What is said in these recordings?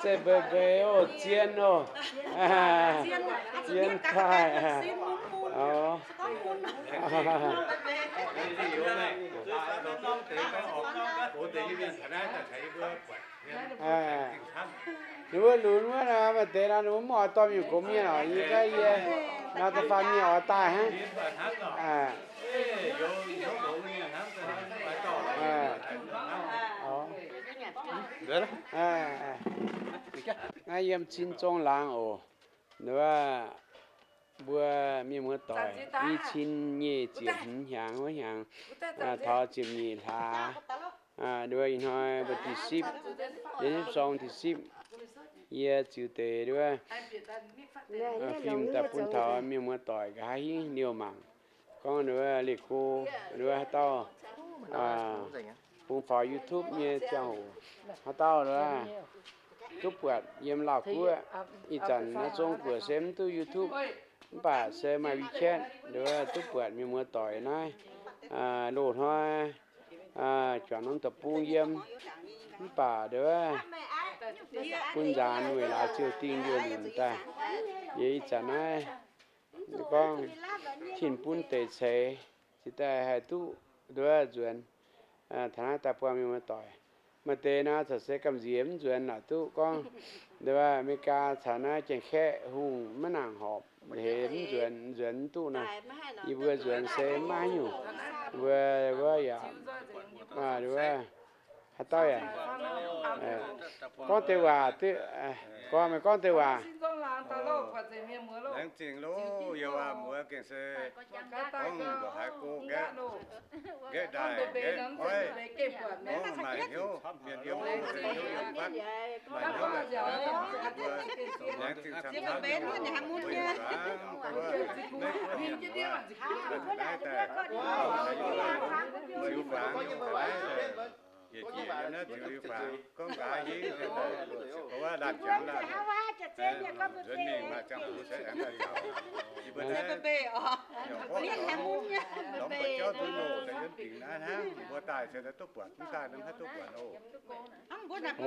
Zeiv mbeix mbeix oc, zien oc. Zien daaih. Oc. Ninh mbuo lunx wuov nor, maaih deix nor ninh mbuo mv oix dorh mienh gox mienh oc. Yie gaav yie nor da'faanh mienh oix daaih hnangv. Naaiv yiem cin zong laangz oc. Wuov mbuo mienh muoz doic i cin nyic ziepc hmz hnyangx wuov hnyangx, taux ziepc nyeic hlaax, nduov ih hnoi mbuo di sipv, yie sipv song di sipv, yie ziux deix nduov fim daaih bun taux mienh muoz doic nqa'haav hingv liouh mangc. Gorngv nduov leih go, nduov haaix dauh bungx faaux YouTube nyei ziangh hoc, haaix dauh nduov duqv buatc yiem Laauh Guoqv. Ih zanc naaiv Zong Guoqv se mv duqv YouTube, mv baac se maaih WeChat, nduov duqv buatc mienh muoz doic naaiv loz-hnoi juangc norm deic-bung yiem. Mv baac nduov bun nzaanx weic laaix ziouc dingh nduov lunc daaih. Yie ih zanc naaiv gorngv tin bun deix ceix, cingx daaih haih duqv nduov nzuonx taux naaiv daaih buangh mienh muoz doic. Maaih deix nor corc se gamh nziex mv nzuonx naaic duqv gorngv nduov America caux naaiv Janx-Kaeqv hungh maiv nangc horpc, heix mv nzuonx, nzuonx mv duqv nor. Yie mbuo nzuonx se maiv nyungc. Mbuo wuov yaac, wuov haaix dauh yaac gorngv deix waac, gorngv meih gorngv deix waac. Laengz zingh loh, yie waac muoz gengh se gorngv ndongc haaix go nqaeqv, nqaeqv ndaaih nqaeqv oix, gorngv maaih hnyouv mienh yiem, maaih hnyouv mienh, laengz zingh camv camv, mbuo yaac gorngv mbuo naaiv daaih, naaiv daaih ziux fangx, naaiv daaih jiex jiex yiem naaiv ziux liuz fangx, gorngv nqa'haav hingv se daaih, wuov laanh jangx laanh, nzuonx mingh maaih ziangh hoc se aengx daaih caux yie mbuo naaiv lorz buatc jauv nduov loh daaih yiem dingc naaiv hnangv, mbuo daaih se daaih duqv buatc, mv daaih nor mv haih duqv buatc oc.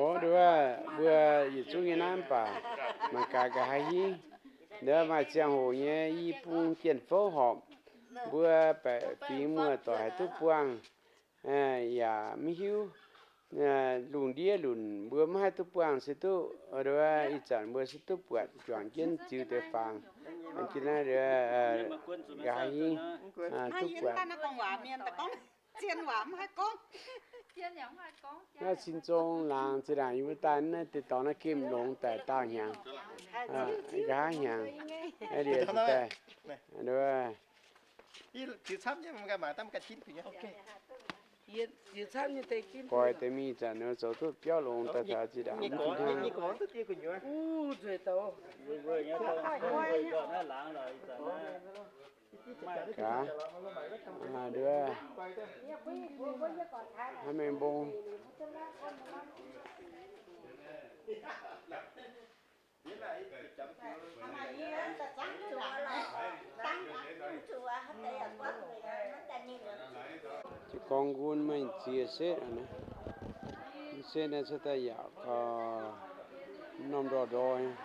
Oc, nduov, mbuo yietc zungv nyei naaiv mv baac mangc gaax nqa'haav hingv, nduov maaih ziangh hoc nyei i bung jien-fouv horpc, mbuo baeqc fingx muoz-doic haih duqv buangh, yaac mv hiuv lungh ndiev lunc mbuo mv haih duqv buangh se duqv, nduov ih zanc mbuo se duqv buatc juangc jienv ziux deix fangx, jienv naaiv nqa'haav hingv duqv buatc. Naaiv sin zong laangz zinh ndaangc yie mbuo daaih naaiv deix dorngx naaiv gemh longx daaih daauh hnyangx, nqa'haav hnyangx, liuz daaih, goix deix mingh zanc zoux duqv biauv longx daaih taux zinh ndaangc mv hnangv. Gaax, nduov, hnangv mengh mbong. Jiez gorn nqun meih ziex setv, setv naaiv cuotv daaih yaac kaux norm ndor-ndor nyei.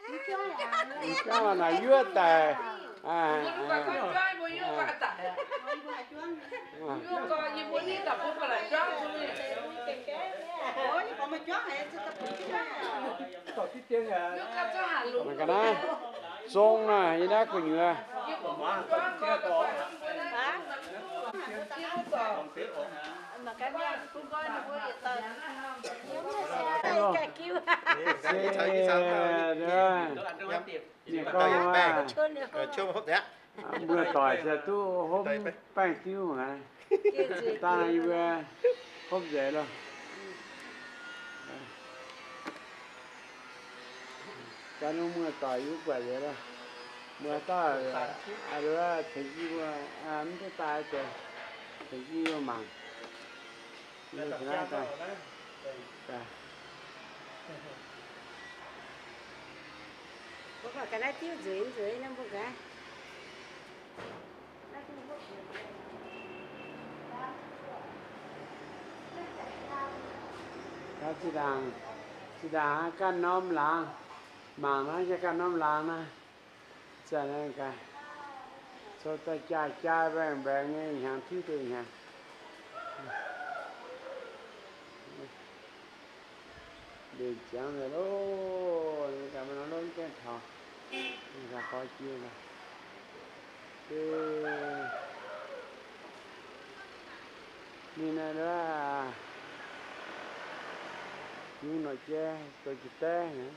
Mv juangv naaic yuoqv daic, mangc gaax naaiv, zong naaic yie naaiv gu'nyuoz. Ninh gorngv, muoz-doic se duqv hopv baengh diuv mangc gaax. Dangh yie mbuo hopv nzengc loh. Gaax, muoz-doic yie mbuo buatc nzengc loh. Muoz-doic, tengx yie mbuo, mv duqv daaih deix, tengx yie mbuo mangc. Mbuo gaax naaiv diuv nzueic nzueic nor mbuo gaax. Gaax zinh ndaangc, zinh ndaangc ganh norm laangz, mangc naaiv yie ganh norm laangz naaiv, zanc naaiv gaax, zoux daaih jaaix-jaaix mbaengx-mbaengx nyei, hnyangx tiuv deix hnyangx. Mbenc ziangx nzengc loh, ninh gaax maaih norm lov gaengh taux, ninh gaax gorx jiex gaax. Ninh naaiv nduov, yungz norqc jai zoux jiex daaih,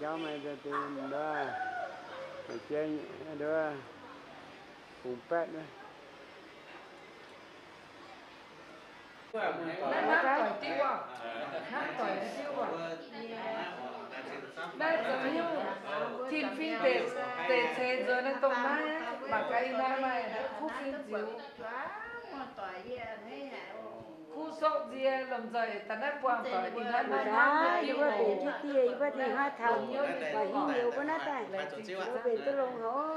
jauv maaih deix nduov, norqc jai nduov, bungx baeqv nduov. Naaiv zoux hnyouv tin-fingx deix ceix nzuonx naaiv dongh naaiv, mangc gaax ih hnoi maaih kuv fingx ziux, kuv sokv nzie lomh nzoih daaih naaiv buangh doic ih hnoi maaih hnangv. Yie mbuo mbenc jienv dieh, yie mbuo ninh hnoi taux waac hingv nyouz mbuo naaiv daaih, mbuo mbenc duqv longx haic.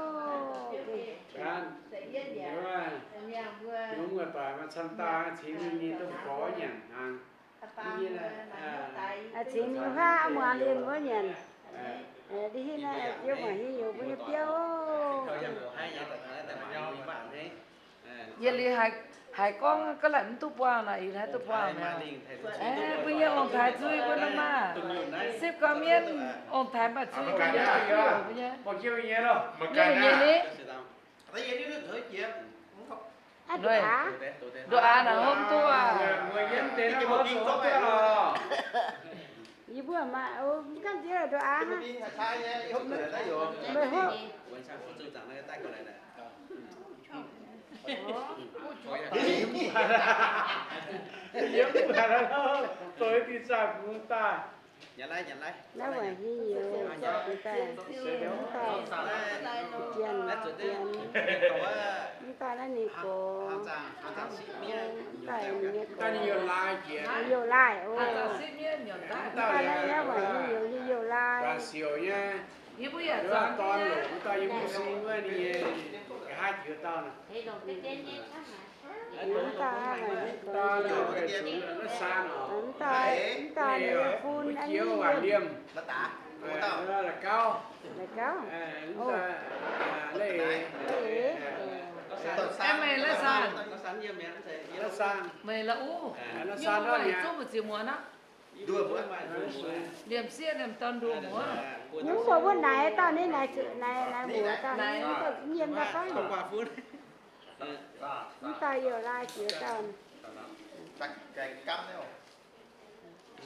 Yungz muoz-doic maaih camv dauh cingx mingh nyei domh gorx nyanc hnaangx. Cingx mingh huaav muangx lienh wuov nyanc. Ndie hitv naaiv yiem waac hingh nyouz mbuo nyei biauv. Yie liuz haiz gorngv ga'laaic mv duqv buangh naaic, ih hnoi duqv buangh mi'aqv. Mbuo nyei ong-taaix zui mbuo nor maah. Sipv gorngv mienv ong-taaix maaih zui mbuo nyei. Mbuo nyei ni. Nduov aav naaic hopv duqv aac. Yie mbuo maaih, mv gamh nziex nduov aav hnangv. Meih hopv. Naaiv waac hingh nyouz, mv daaih, mv daaih, mv daaih, mv daaih naaiv ninh gox, mv daaih ninh nyei gox, youh laaih oc. Mv daaih naaiv, naaiv waac hingh nyouz nyei youh laaih. Yie mbuo yaac zuangx dorn longc mv dauh yie mbuo sin wuov ninh nyei nqa'haav jiex dauh nor. Mv dauh, mv dauh, mv dauh ninh fun an ninh liemh, la'gauv, la'gauv, la'eix, la'eix, meih la'san, la'san, meih la'uv, nyungc meih zungv mbu'ziex muonz aqv. Liemh sieqv liemh dorn nduov muonz. Nyungc mbuo wuov naaic dauh ninh, naaic, naaic muoz dauh ninh, mv yiem daaih fai. Mv daaih youh laaih jiex dauh.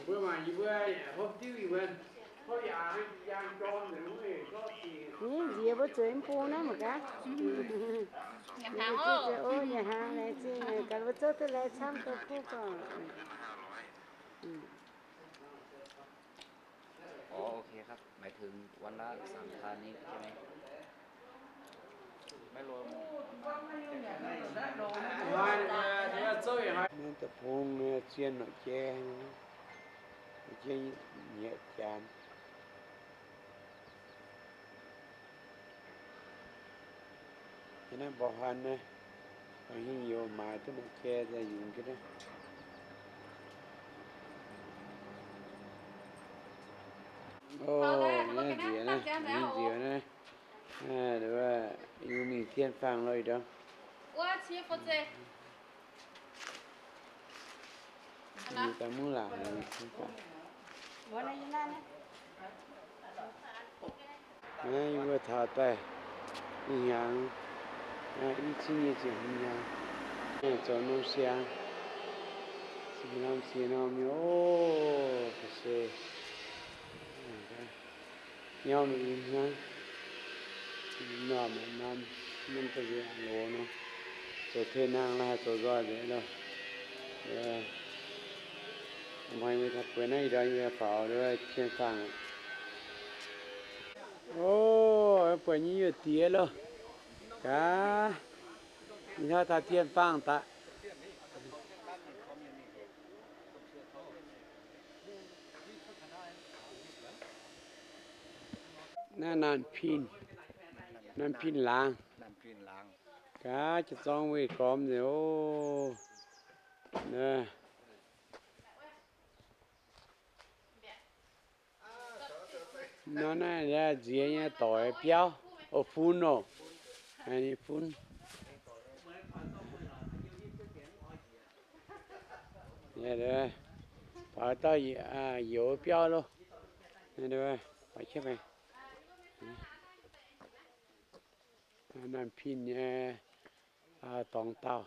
Mbuo mangc yie mbuo hopv diuv yie mbuo, hopv yaac haaix yaang jorm nzengc wuov zorqv dingc. Nziex mbuo zueiz mv bung naaiv mangc gaax. Nyanc hnaangx oc, nyanc hnaangx laengz zingh, gaax mbuo zouv duqv laengz camv gauh kuv gorngv. อ๋อ โอเคครับ หมายถึงวันละสามพันนี้ใช่ไหม ไม่รวม Naaiv deic-bung zien norqc jai, jai nyiec janx. Naaiv mborqv hlan naaiv, hingh youz maaiz duqv norqc jai daaih yungz jienv naaiv. Oc, naaiv nziex naaiv, yungz nziex naaiv, yungz mingh tien faang lo ih ndorm. Yie daaih mv laangc. Naaiv yie mbuo taux daaih ih hnyangx, i cin nyei ziepc hmz hnyangx, zoux norm siang, siang norm siang norm nyei oc, ga'sie. Nyorm ih hnangv, norm norm, norm da'nziec loz nor, zoux tei nangh la'haaix zoux nzoih nzengc loh. Ih hnoi yie mbuo taux bueix naaiv ih ndorm yie mbuo faaux tien faang. Oc, buatc nyei yuoqc diex loh. Gaax, ih hnoi taux tien faang daaih. Naaiv Naamh Pin, Naamh Pin Laangz. Gaax, jiex zorng weih gormx nzengc oc. Nor naaiv nziex nyei doic biauv, o, fun oc. Ninh fun. Faaux dauh youz biauv loh. Naamh Pinh nyei dorngx dauh.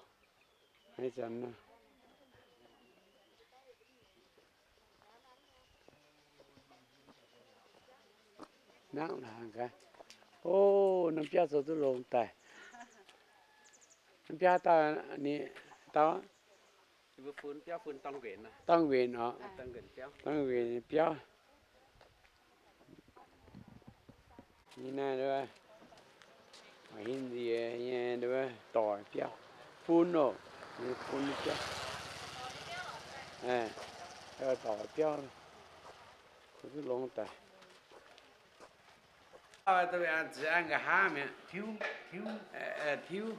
Nangv laangz gaax. O, norm biauv zoux duqv longx daaih. Norm biauv dauh, dauh, Dorng Wenc oc. Dorng Wenc biauv. Ninh naaiv, hinh nziex nyei doic biauv, fun oc. Fun biauv, doic biauv, duqv longx daaih. Ziux an nqa'haav mi'aqv, tiuv, tiuv, tiuv,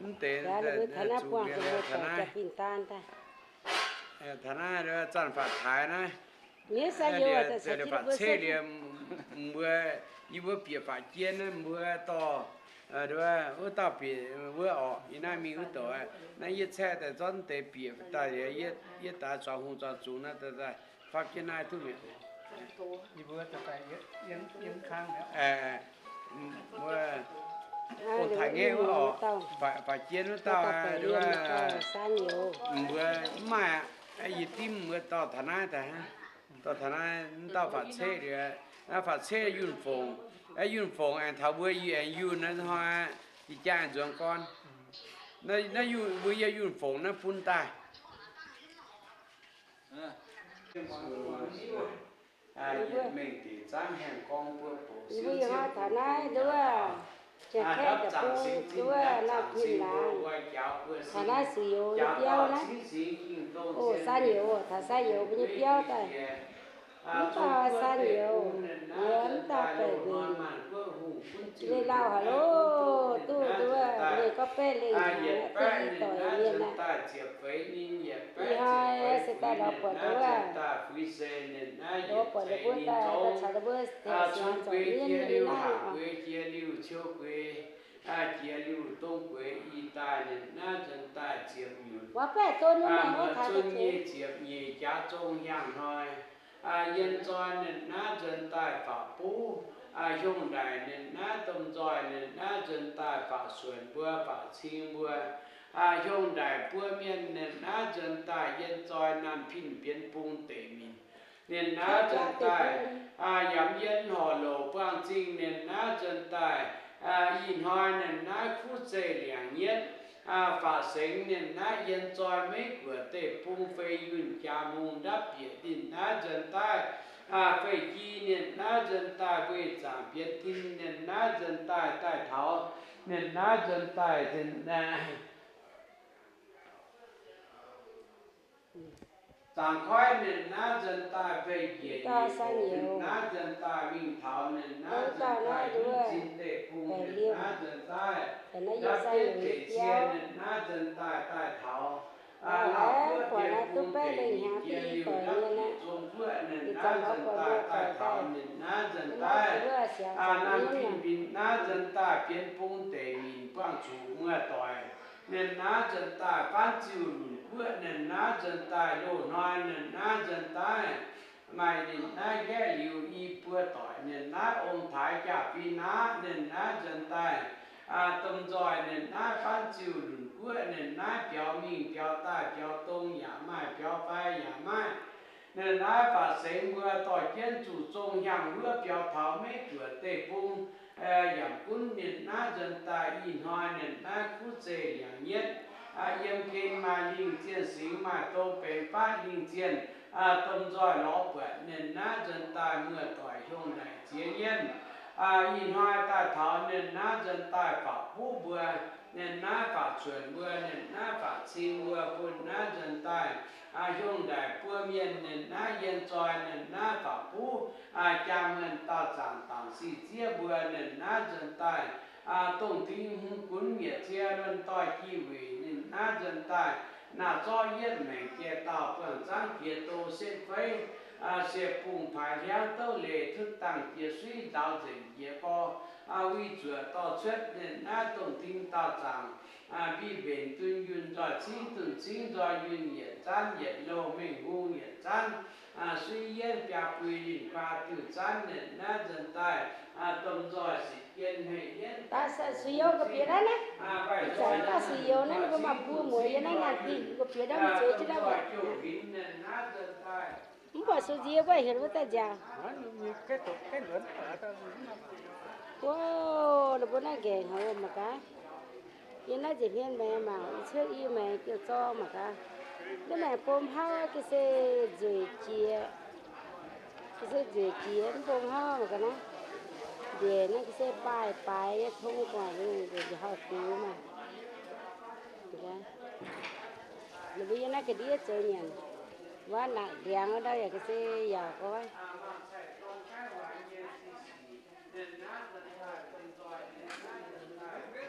mv deix zuqc taux naaiv, taux naaiv zanc faatv taaix naaiv, faatv ceqv liuz, mbuo, yie mbuo bieqc faatv jien naaiv, mbuo dorh wuov dauh bieqc wuov orqc, yie naaiv mingh wuov douc, naaiv yie caeqv daaih zorqv deix bieqc daaih liuz, yie daaih zuangx hungh zuangx zungx naaiv daaih faatv jienv naaiv duqv mi'aqv. Mbuo ong-taaix ngaeqv wuov orqc, faatv jien wuov dauh, mbuo mv maaih aqv. Yie dimv mbuo dorh taux naaiv daaih, dorh taux naaiv, mv dauh faatv ceqv liuz, naaiv faatv ceqv yunh fongc, yunh fongc aengx taux mbuo aengx yunh naaiv hnoi, jiex jaa aengx nzuonx gorn. Naaiv mbuo yie yunh fongc naaiv bun daaih. Mbuo ih hnoi taux naaiv nduov, Janx-Kaeqv deic-bung nduov Naamh Pinh laangz, taux naaiv Sui Youz nyei biauv naaiv. O, San Youz, taux San Youz mbuo nyei biauv daaih. Mv dauh San Youz, yie mv dauh Baeqc Winc, Leiz Lauh haic loh, duqv nduov, ninh gorngv Baeqc Lengh haic, duqv i doic mienh aqv. Ih hnoi se daaih lorz buatc nduov, lorz buatc ninh mbuo daaih, daaih caux ninh mbuo tengx siangx zoux mienv nyei naaiv oc. Waac baeqc don nyei mienh wuov taux daaih zuqc Yien zoi ninh naaiv nzuonx daaih faatv buv, hiuv ndaix ninh naaiv domh nzoih ninh naaiv nzuonx daaih faatv suonc mbuo, faatv cing mbuo, hiuv ndaix buo mienh ninh naaiv nzuonx daaih yien zoi Naamh Pinh bienx bung deic minc. Ninh naaiv nzuonx daaih yamv yien horc louc buangh zingh ninh naaiv nzuonx daaih, ih hnoi ninh naaiv kuv zeih liangc nyetv, faatv sengx ninh naaiv yien zoi Meiv Guoqv deic-bung fei yunh jaa mungh ndapv bieqc ninh naaiv nzuonx daaih, fei ji ninh naaiv nzuonx daaih weih zaangc bienx tin ninh naaiv nzuonx daaih daaih taux ninh naaiv nzuonx daaih zaangc koiv ninh naaiv nzuonx daaih fei njiec njiec naaiv nzuonx daaih mingh taux ninh naaiv nzuonx daaih zinh deic-bung ninh naaiv nzuonx daaih ndapv jienv deic cie ninh naaiv nzuonx daaih daaih taux Lauh Guoqv bienx bung deic minc jiex liuz ndapv bieqc zong guoqv ninh naaiv nzuonx daaih daaih taux ninh naaiv nzuonx daaih Naamh Pinh minc naaiv nzuonx daaih bienx bung deic minc buangh zuqc muoz-doic. Ninh naaiv nzuonx daaih faanv ziuh lunc guoqv ninh naaiv nzuonx daaih loz-hnoi ninh naaiv nzuonx daaih maaih ninh naaiv nqaeqv liuz i buo doic ninh naaiv ong-taaix jaa-fin aqv ninh naaiv nzuonx daaih domh nzoih ninh naaiv faanv ziuh lunc guoqv ninh naaiv biaux mingh biaux daaih biaux dong yaac maaih, biaux fai yaac maaih. Ninh naaiv faatv sengx mbuo dorh jienv zuqc zong hnyangx wuov biaux taux Meiv Guoqv deic-bung yaac gunv ninh naaiv nzuonx daaih ih hnoi ninh naaiv kuv zeih liangc nyetv, yiem gen maaih lingh zienh singx maaih dong benx faatv lingh zienh, domh nzoih lorz buatc ninh naaiv nzuonx daaih muoz-doic hiuv ndaix ziex nyienh. Ih hnoi daaih taux ninh naaiv nzuonx daaih faatv buv mbuo, ninh naaiv faatv cuonx mbuo, ninh naaiv faatv cing mbuo bun naaiv nzuonx daaih hiungh ndaaic buo mienh ninh naaiv yien zoi ninh naaiv fac buv jaa muonh daauh zaangc dangc sic ziev mbuo ninh naaiv nzuonx daaih, dongh ding hmz gunv mietc cie luonx doix jih wuic ninh naaiv nzuonx daaih, naah zorqv yietv maengc jiex dauh buangh zaangv jiex do setv feiv, siec bungh paaix hiaangv douv leiz tutv dangh jiex suiv nzaaux nzengc jiex gorx, wih zuoqc dorh cuotv ninh naaiv dongh ding daauh zaangc, mbiv mbenc dunh yunh nzoih cingv dunh cingv nzoih yunh yietc zanv yietc louh mengh hung yietc zanv, suiv yienv biaa bui linh kuaa diuh zanv ninh naaiv nzuonx daaih, domh nzoih sic jien hmeiv yienv. Suiv youz ga'bieqc naaiv naaiv, ih zanc daaih suiv youz naaiv ninh mbuo maaih buo mueiz yiem naaiv naaic dingh ga'bieqc naaiv mbuo zueiz jienv naaiv mbuo. Mv buatc suiv nziex mbuo heuc mbuo daaih nziaauc. Wuov, ninh mbuo naaiv nqaengc haic mangc gaax. Yiem naaiv nzengc hmien maengx mangc, ih cuotv i maengx jiu zorng mangc gaax. Naaiv maengx bom hnauv ga'sie nzueic jiex, ga'sie nzueic jiex mv bom hnauv mangc gaax naaiv. Njiec naaiv ga'sie baaih baaix nyei tong guangc njiec hauh diuc maah. Ninh mbuo yiem naaiv ga'ndiev zoux nyanc, wuov naaic ndiangx wuov ndau yaac ga'sie yaauc gorx. Ninh naaiv nzuonx daaih domh nzoih, ninh naaiv nzuonx daaih beu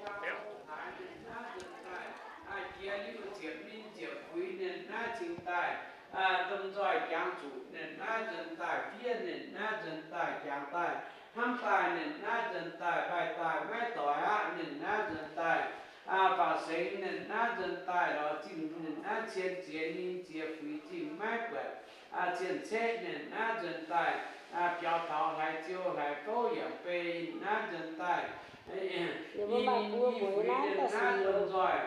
hnoi ong-taaix, ninh naaiv nzuonx daaih jiex liuh ziepc ninh ziepc fuix, ninh naaiv cingx daaih domh nzoih jangx zuqc, ninh naaiv nzuonx daaih fiev, ninh naaiv nzuonx daaih jangx daaih hnamv daaih, ninh naaiv nzuonx daaih mbaih daaih maiv doix aqv, ninh naaiv nzuonx daaih fac sengx, ninh naaiv nzuonx daaih lorz zingh, ninh naaiv cien ziex ninh ziex fuix zingh maiv buatc, cien ceqv, ninh naaiv nzuonx daaih biaux taux hlaaix ziou hlaaix fouv yaac bei, ninh naaiv nzuonx daaih i fuix, ninh naaiv domh nzoih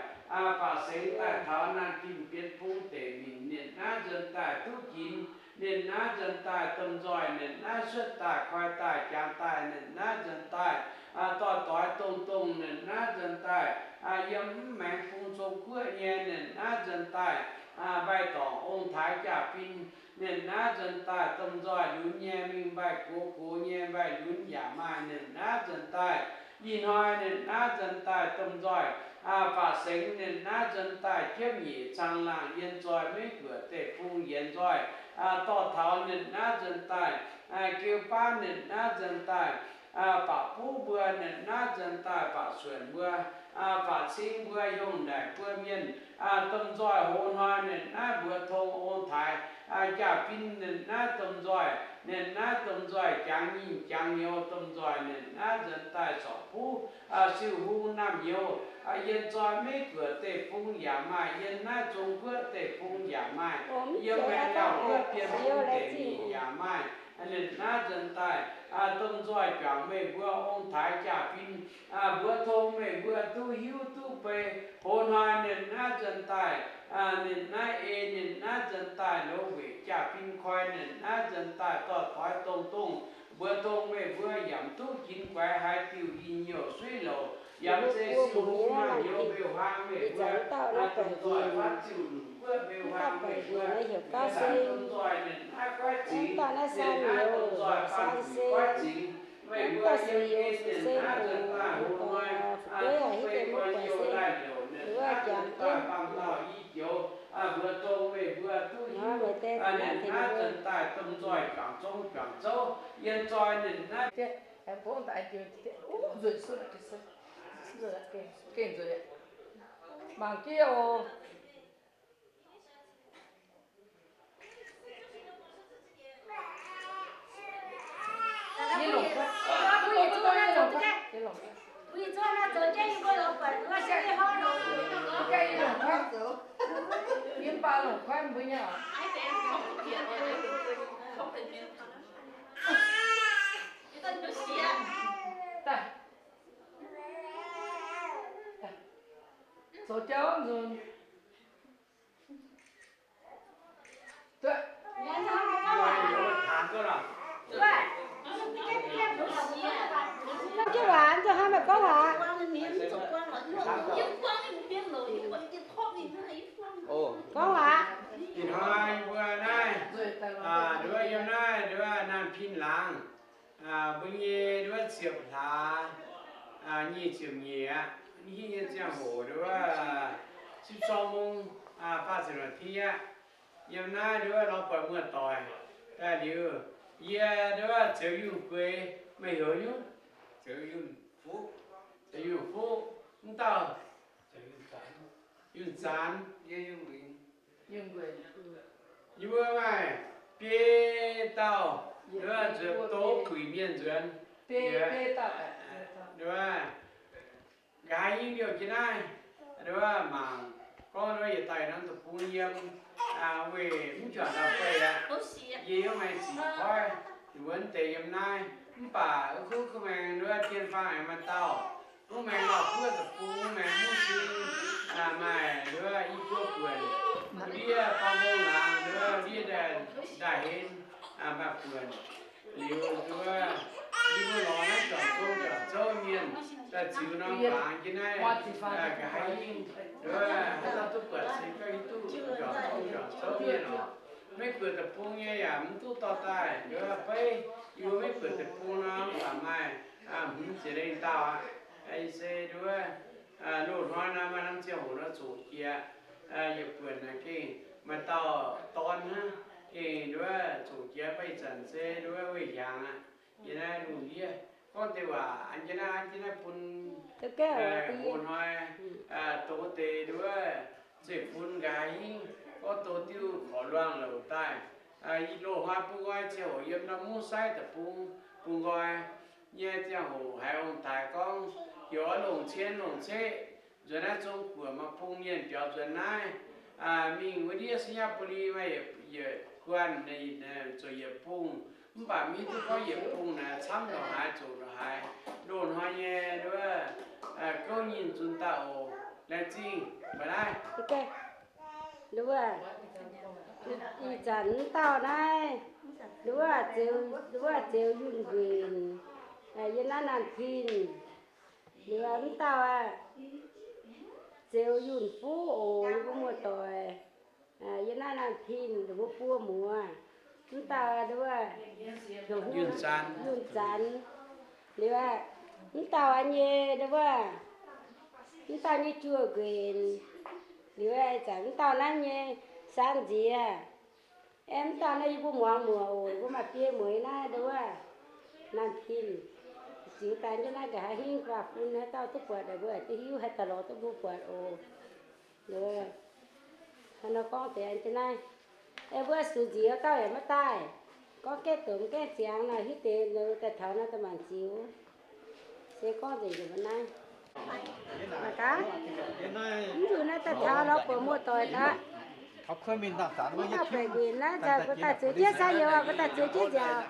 fac sengx daaih taux naanh pin bienx bung deic minc, ninh naaiv nzuonx daaih duqv ginx, ninh naaiv nzuonx daaih domh nzoih, ninh naaiv cuotv daaih koi daaih jangx daaih, ninh naaiv nzuonx daaih dorh doix dongh dongh, ninh naaiv nzuonx daaih yiem mv maengx bung zong guoqv nyei, ninh naaiv nzuonx daaih mbaih dorngc ong-taaix jaa-fin, ninh naaiv nzuonx daaih domh nzoih lunx nyei mingh mbaih gox gox nyei mbaih lunx yaac maaih, ninh naaiv nzuonx daaih ih hnoi, ninh naaiv nzuonx daaih domh nzoih fac sengx, ninh naaiv nzuonx daaih jiepv nyeic caangh laangh yien nzoih maiv guoqc deic-bung yienx nzoih dorh taux, ninh naaiv nzuonx daaih geu baav, ninh naaiv nzuonx daaih baac buv mbuo, ninh naaiv nzuonx daaih baac suonc mbuo, fac cing mbuo hiungh naaic buo mienh, domh nzoih hoz hnoi, ninh naaiv mbuox tong ong-taaix jaa-fin, ninh naaiv domh nzoih, ninh naaiv domh nzoih jangx nyinh jangx nyouz, domh nzoih ninh naaiv nzuonx daaih corc buv siou hung naamh nyouz, yien nzoih maiv guoqc deic-bung yaac maaih, yien naaiv zong guoqv deic-bung yaac maaih, yiem maaih dauh guoqv bienx bung deic nyeic yaac maaih, ninh naaiv nzuonx daaih domh nzoih juangc meih mbuo ong-taaix jaa-fin, mbuox tong meih mbuo duqv hiuv duqv bei. Hoz hnoi ninh naaiv nzuonx daaih, ninh naaiv ei, ninh naaiv nzuonx daaih loz-weic jaa-fin koi, ninh naaiv nzuonx daaih dorh doix dongh dongh, mbuox tong meih mbuo yaac mv duqv ginx guaix haaix diuc i nyouh suiv louc, yaac mv zeiz siou hung naamh nyouz mbeu-huaang meih mbuo, domh nzoih fatv ziuh lunc guoqv mbeu-huaang meih mbuo, domh nzoih ninh naaiv goiv zingx, ninh naaiv domh nzoih baan zuic goiv zingx, meih mbuo yiem ei ninh naaiv nzuonx daaih hoz hnoi, duqv bei gorx-youz daaih liouc, ninh naaiv nzuonx daaih baamh dauh i joux, mbuox tong meih mbuo duqv hiuv, ninh naaiv nzuonx daaih domh nzoih juangc zong juangc zouv, yiem nzoih ninh naaiv. Mangc jienv oc. Zoux jauv nzunc. Gorngv jienv waac, mv zuqc hnamv meih gorngv waac. Gorngv waac. Ih hnoi mbuo naaiv, nduov yiem naaiv, nduov naamh pin laangz, mbuo nyei nduov ziepc hlaax, nyic ziepc nyeic aqv, hitv nyei ziangh hoc nduov, sipv sorng mung, faah ziepc naaic ti aqv. Yiem naaiv nduov lorz buatc muoz-doic daaih liuz, yie nduov Zeux Yunh Gueix, meih heuc nyungc? Zeux Yunh Fuqv. Zeux Yunh Fuqv, mv dauh Yunh Zanx. Yie mbuo maaih biei dauh nduov zuqc douz buic mienh nzuonx. Nduov nqa'haav hingv liouh jienv naaiv, nduov mangc gorngv nduov yietc dauh norm deic-bung yiem, weih mv juangc ndau-beih aqv. Yie yiem maaih ziqc koiv, ninh mbuo mv deix yiem naaiv. Mv baac kuv kuv maengx nduov dien faang aengx maaih dauh, kuv maengx lauh kuv deic-bung, kuv maengx mv sin, maaih nduov i buo buonc, ndiev faang mbong laangz nduov ndiev ndaaih henv, maaih buonc. Liuz nduov, yie mbuo lorz naaiv juangc zong juangc zouv mienh daaih ziux norm fangx jienv naaiv, nqa'haav hingv nduov haaix dauh duqv buatc se gorngv yie duqv juangc zong juangc zouv mienh oc. Maiv buoc deic-bung nyei yaac mv duqv dorh daaih nduov beiv. Yie mbuo maiv buoc deic-bung nor, mv baac maaih hmz ziepc lengh dauh aqv. Se nduov loz-hnoi nor maaih norm ziangh hoc nor zoqc jiex, yietc buonc naaic gengh maaih dauh dorn hnangv, gengh nduov zoqc jiex mv baac ih zanc se nduov weih hiaangx aqv. Yie naaiv lungh ndiev gorngv deix waac an jienv naaiv, an jienv naaiv bun loz-hnoi douz deix nduov zeiv-fun nqa'haav hingv gorngv douz diuh korc luangh louc daaih. Loz-hnoi bun nqoi ziangh hoc yiem norm mungv saiv deic-bung, bun nqoi nyei ziangh hoc haiz ong-taaix gorngv heuc oix longc cien longc ceqv nzuonx naaiv Zong-Guoqv maaih bung mienh biaux nzuonx naaiv, mingh wuov ndiev Sainyabuli maaih yietc guanh, zoux yietc bung. Mv baac mv hiuv duqv gorngv yietc bung naaic camv ndongc haaix zoqc ndongc haaix. Loz-hnoi nyei nduov gouv nyinh zunc daaih oc. Laengz zingh mbuo naaiv. Nduov, ih zanc mv dauh naaiv, nduov, Zeux, nduov Zeux Yunh Nquenc, yiem naaiv Naamh Tin. Liuz mv dauh aqv, Zeux Yunh Fuqv oc, yie mbuo muoz-doic, yiem naaiv Naamh Tin, ninh mbuo buo muoz. Mv dauh nduov, Yunh Zanx, Yunh Zanx. Liuz mv dauh aqv nyei nduov, mv dauh nyei Juoz Nquenc. Liuz zanc mv dauh naaiv nyei Saan Nziex. Aeqv, mv dauh naaiv yie mbuo muangx muoc oc, mbuo maaih biei mueiz naaiv nduov, Naamh Tin. Ziux daaih jienv naaiv nqa'haav hingv faah fun haaix dauh duqv buatc naaic mbuo aengx duqv hiuv haaix dauh lorz duqv mbuo buatc oc. Nduov, hnangv nor gorngv deix an jienv naaiv. Aeqv, mbuo sux nziex dauh yaac maiv daaih. Gorngv gaengh domh gaengh ziangx nor hiuv deix nor daaih taux naaiv daaih maanc ziux. Se gorngv nzengc nzengc mbuo naaiv. Mangc gaax, mv nzunc naaiv daaih taux lorz buatc muoz-doic daaih. Mv dauh baeqc nquenc naaiv daaih mbuo daaih zueiz jienv saah youz, mbuo daaih zueiz jienv nziaauc.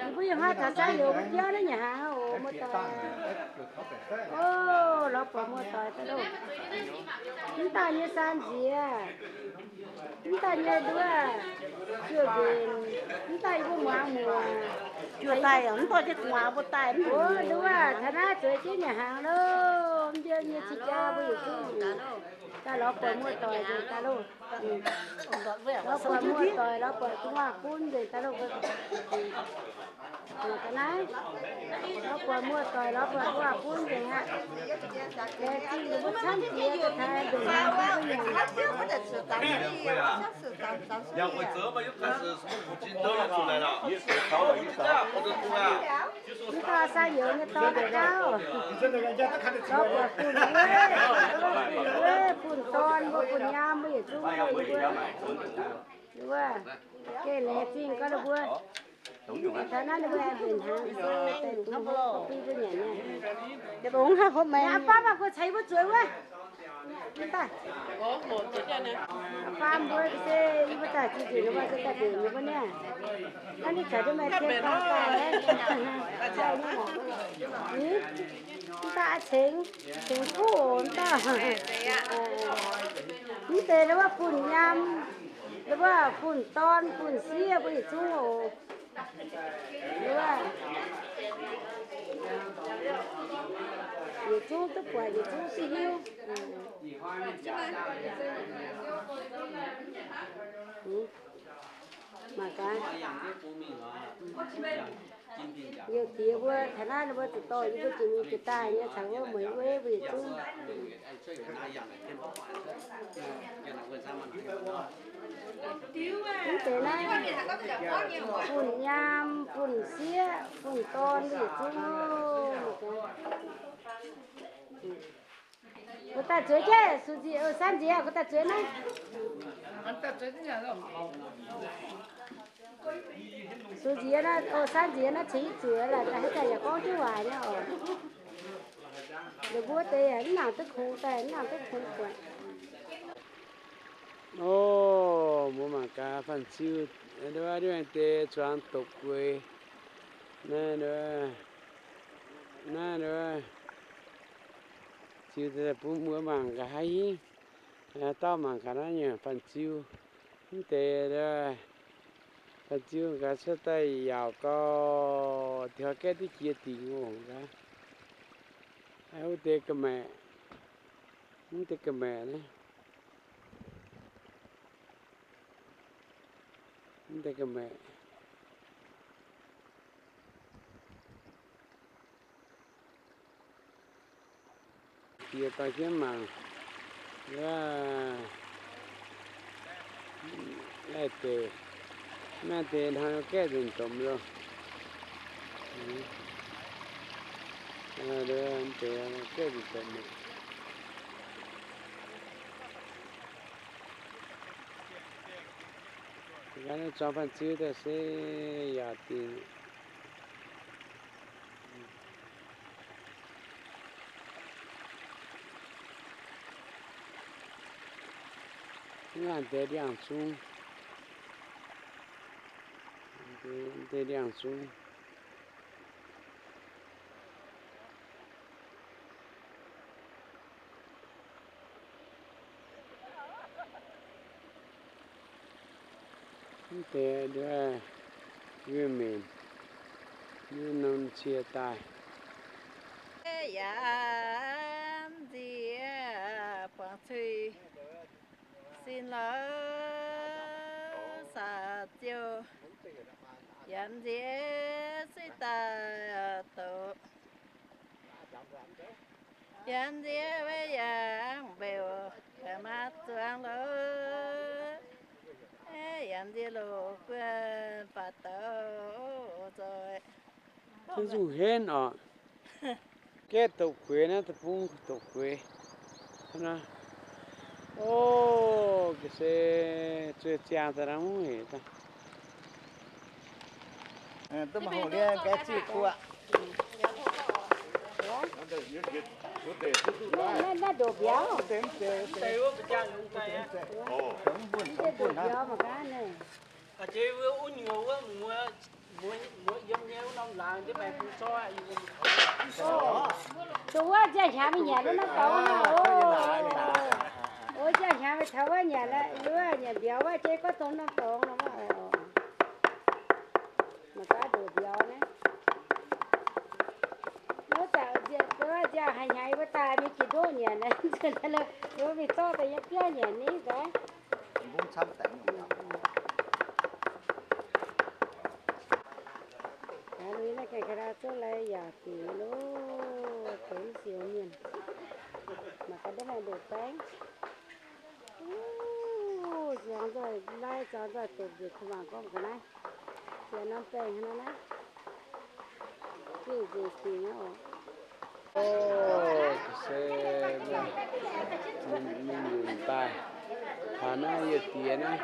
Mbuo yie hnoi taux saah youz mbuo biauv naaiv nyanc hnaangx oc, muoz-doic. O, lorz buatc muoz-doic daaih loh. Mv dauh nyei Saan Nziex, mv dauh nyei nduov, Juoz Nquenc, mv dauh yie mbuo muangx muoc. Juoz daaih, mv dauh nyei gu'nguaaz mbuo daaih. O, nduov, taux naaiv zueiz jienv nyanc hnaangx loh. Mv njoux nyei cing jaa mbuo yietc zungv daaih lorz buatc muoz-doic nzengc daaih loh. Lorz buatc muoz-doic, lorz buatc gu'nguaaz bun nzengc daaih loh. Ga'naaiv, lorz buatc muoz-doic, lorz buatc gu'nguaaz bun nzengc aqv. Laengz zingh mbuo camv jiex daaih taux nzengc hnaangx mbuo nyanc. Mv dauh saah youz nyei dorn daaih gauv. Lorz buatc fun-wuov, fun-wuov, fun-dorn mbuo, fun-nyaam mbuo yietc zungv mbuo, wuov, gengh laengz zingh gorngv ninh mbuo. Taux naaiv ninh mbuo aengx nzengc hnaangx se daaih dungx bun mbuo nyanc nyei. Aa, faam mbuo ceix mbuo zueiz wuov. Aa, faam mbuo se yie mbuo daaih zuqc nzengc mbuo se daaih nzengc mbuo niaa. Naaiv ninh caux jienv maaih tien faam daaih. Mv baac cengx, cengx kuv oc, mv dauh. Mv deix wuov fun-nyaam, wuov fun-dorn, fun-sieqv mbuo yietc zungv oc. Wuov, yietc zungv duqv buatc, yietc zungv duqv hiuv. Mangc gaax. Liouh diex mbuo taux naaiv ninh mbuo zuqc dorh yie mbuo jiex mingh jiex daaih nyei caux wuov mueiz wuov mbuo yietc zungv. Mv deix naaiv, fun-nyaam, fun-sieqv, fun-dorn mbuo yietc zungv oc. Mbuo daaih zueiz jienv, Susie, Sanv nziex, mbuo daaih zueiz naaiv. Susie naaiv, Sanv nziex naaiv ceix zueiz laaix, haaix zanc yaac gorngv jienv waac nyei oc. Ninh mbuo deix yaac mv nangc duqv kungx daaih, mv nangc duqv kungx buatc. O, mbuo mangc gaax fanh ziu, deix zuangx doqc gueix. Naaiv, naaiv, ziu bun mbuo mangc gaax haaix hingv. Dauh mangc gaax naaiv nyungc fanh ziu. Mv deix fanh ziu gaax cuotv daaih yaauc gau, dingc gaeqv duqv jiex dingc oc gaax. Wuov deix ga'maeqc, mv deix ga'maeqc naaiv. Mv deix ga'maeqc. Jiex dorh jienv mangc, wuov, laih deix, maaih deix hnoi gaeqv nzengc domh loh. Deix gaeqv nzengc domh loh. Ga'naaiv zuangx fanh ziu daaih se yaac dingc. Mv ngaanc deix ndiangx-zung, deix ndiangx-zung. Mv deix nduov, yie mbenc, yie norm cie daaih. Yaac nziex buangh cuiv sin lorz saax ziouh, yaac nziex suiv daaih doqc. Yaac nziex wei yaac mbeux, maa zuangx loz. Yaac nziex loz guon baac douz nzoih. Zungh henv oc. Gaeqv doqc gueix naaiv, deic-bung doqc gueix. O, se zueiz ziangh daaih nor mv heic daaih. Naaiv ndoqc mbiauz. Mv deix ndoqc mbiauz mangc gaax naaiv. Dongh wuov nziaaux hnyangx mingh nyanc wuov norm dorngx nor. O, nziaaux hnyangx mingh taux wuov nyanc, wuov nyanc mbiauz wuov, jiex gorngv dongh norm dorngx nor. Mangc gaax ndoqc mbiauz naaiv. Wuov zanc nziaaux hnyangx mbuo daaih mingh jiex ndoqv nyanc, mbuo mingh zorqv daaih nyei biauv nyanc ni gaax. Gaax, naaiv gaengh ga'naaiv zouv lai yaac dingc loh, dongh siou mienh. Mangc gaax ndiev maaih ndoqc baeng. Zuangx nzoih lai, zuangx nzoih doqc njiec kuv mangc gorngv ga'naaiv. Jiex norm baeng hnangv naaiv. Gengh nzengc dingc nyei oc. O, se mingh nyunc daaih taux naaiv yietc diex naaiv.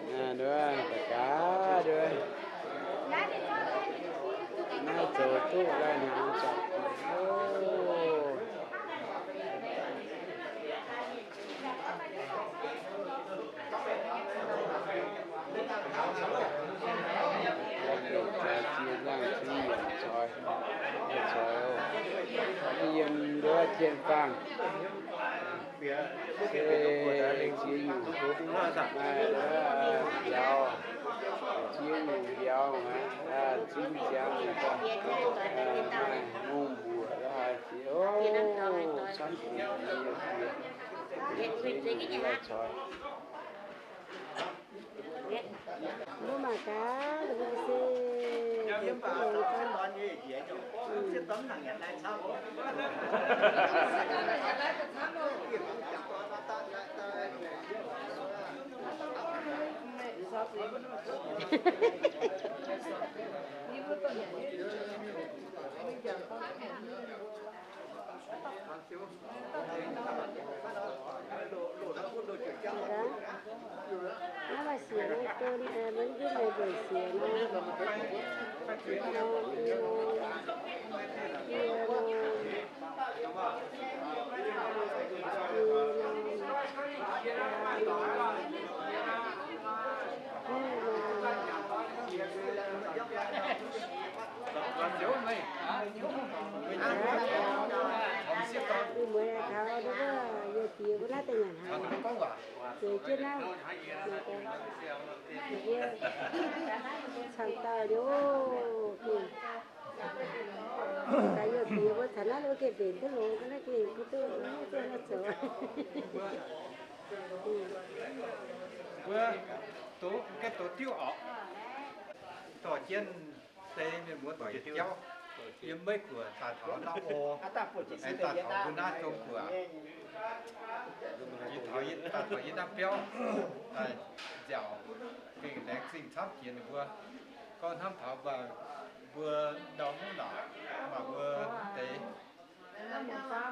Ninh daaih gaax nduov, naaiv zoux duqv lai hnaangx zac. O, Ziex nzangh zungv yaac coix, coix oc. Yiem nduov jien-baangh, se ziex nyungc, maaih mbiauz, ziex nyungc mbiauz, zinh ziangx maaih ngongh mbuoqc, ziex, o, camv deix, ziex nyungc coix. Mbuo mangc gaax, mbuo se Naaiv maaih siec nor, mbuo mbuo siec nor, muoz taux nduov youh diex mbuo naaiv daaih nyanc haaix, zueiz jienv naaiv, cangx dauh liuz, gaax youh diex mbuo caux naaiv wuov gengh mbenc duqv longx, ga'naaiv gengh mbuo duqv mv duqv naaiv zoux. Mbuo doqv, gengh doqc diuv orqc. Dorh jienv deix mienh muoz doic jauv yiem Meiv Guoqv daaih taux naaiv Or, aengx daaih taux mbuo naaiv Zong Guoqv, yie taux, daaih taux yie naaiv biauv daaih nziaauc, gengh laengz zingh camv jiex ninh mbuo. Gorngv hnamv taux mbuo, mbuo ndau mungv naaic, maaih mbuo deix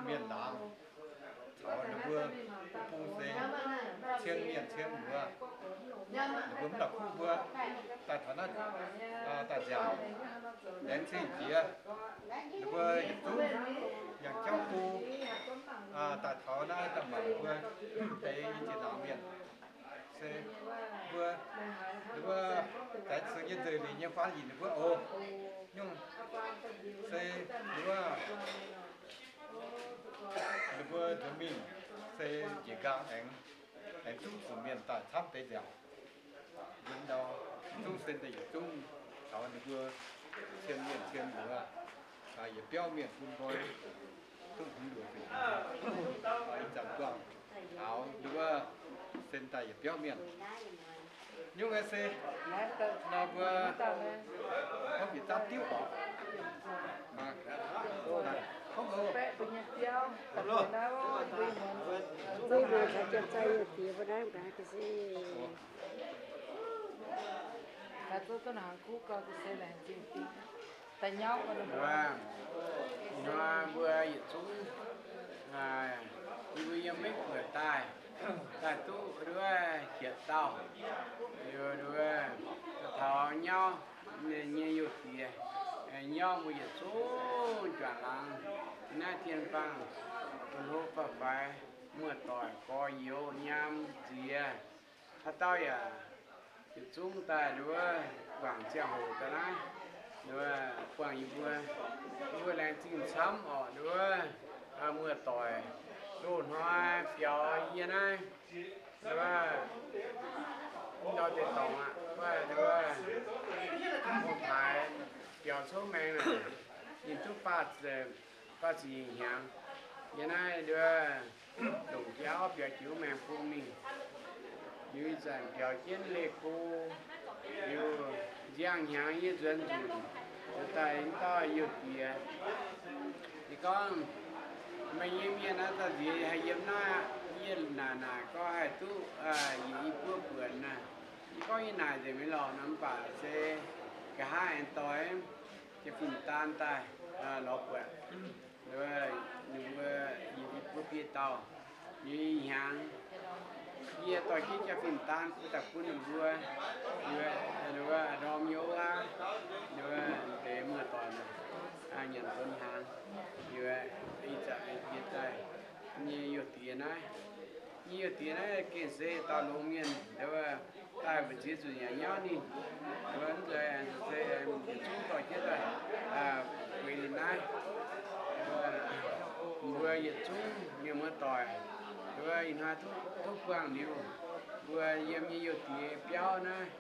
mienh laangz caux ninh mbuo bung se cien mienh cien muoz. Ninh mbuo mv dauh kuv mbuo daaih taux naaiv, daaih nziaauc, laengz zingh jiex ninh mbuo yietc zungv yangh jauv bung daaih taux naaiv daaih mangc ninh mbuo deix nyei ziex laangz mienh. Se mbuo, ninh mbuo zaix ceux nyei nzeic liuz nyei faan yic ninh mbuo oc. Nyungc se ninh mbuo, ninh mbuo nzuonx mingh se njiec nqaang aengx, aengx duqv zuqc mienh daaih camv deix nziaauc. Yiem ndau zungv se daaih yietc zungv taux ninh mbuo cien mienh cien muoz, yietc biauv mienh bun nqoi duqv hmz luoqc fingx. Ih zanc buangh taux ninh wuov sen daaih yietc biauv mienh. Nyungc se nor mbuo hopv yietc zapv diuv oc. Hopv oc. Zuov muoz caux janx-zai youh diex mbuo naaiv mangc gaax se. Hnoi mbuo yietc zungv yie mbuo yiem Meiv Guoqv daaih, daaih duqv nduov hietc dauh, liuz nduov taux nyauv nyei youh diex, nyauv mbuo yietc zungv juangc laangz naaiv tien-baang, hlo faaux-faix, muoz-doic gorx-youz nyaam nziex. Haaix dauh yaac yietc zungv daaih nduov guangc ziangh hoc daaih naaiv, nduov buangh yie mbuo, yie mbuo laengz zingh camv orqc. Nduov muoz-doic loz-hnoi biaux yie naaiv, nduov ndau deix dorngx aqv, nduov haaix biaux cov maengx naaic, ninh duqv faah ziepc hnyangx. Yie naaiv nduov longc jauv biaux jiex wuov maengx bung mingh. Liuz ih zanc biaux jienv leih go, liuz nziang hnyangx yie nzuonx nzunc, daaih dauh youh diex. Yie gorngv, meih nyei mienh naaiv dauh nziex haih yiem naaiv aqv. Yie naaic naaic gorngv haih duqv yietc i buov buonc naaic. Yie gorngv yie naaic nzengc mingh lorqc nor, mv baac se nqa'haav aengx doix jaa-fin daan daaih lorz buatc. Ninh mbuo, ninh mbuo, yie mbuo biei dauh, yie hnyangx, yie dorh jienv jaa-fin daan bun daaih bun ninh mbuo, ninh mbuo ndorm yie wuov, ninh mbuo deix muoz-doic nyanc donx hnaangx, ih zanc jiex daaih nyei youh diex naaiv. Nyei youh diex naaiv gengh se dauh longx mienh, daaih mbu'ziex zuqc nyanc nyauv ninh. Mv nzunc se yietc zungv dorh jienv daaih gueix ninh naaiv. Mbuo yietc zungv mienh muoz-doic, ih hnoi duqv buangh liuz, mbuo yiem nyei youh diex biauv naaiv,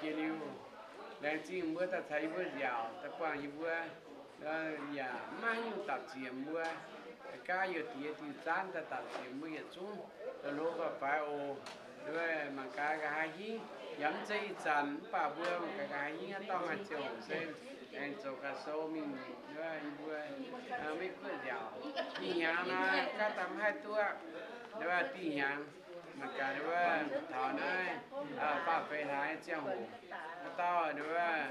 jiex liuz, laengz zingh mbuo daaih caux yie mbuo nziaauc, daaih buangh yie mbuo, yaac maiv nyungc dapc ziec mbuo. Gaav youh diex diuh zaanv daaih dapc ziec mbuo yietc zungv, hlo faaux-faix oc. Mangc gaax nqa'haav hingv, yaac mv zeiz ih zanc, mv baac mbuo mangc gaax nqa'haav hingv haaix dauh maaih ziangh hoc se aengx zoux ga'sou mingh, yie mbuo maiv guoqv nziaauc. Ih hnyangx naaiv gaav daaih mv haih duqv, dongh wuov dih hnyangx, mangc gaax dongh wuov taux naaiv faah feix hlaax ziangh hoc, haaix dauh dongh wuov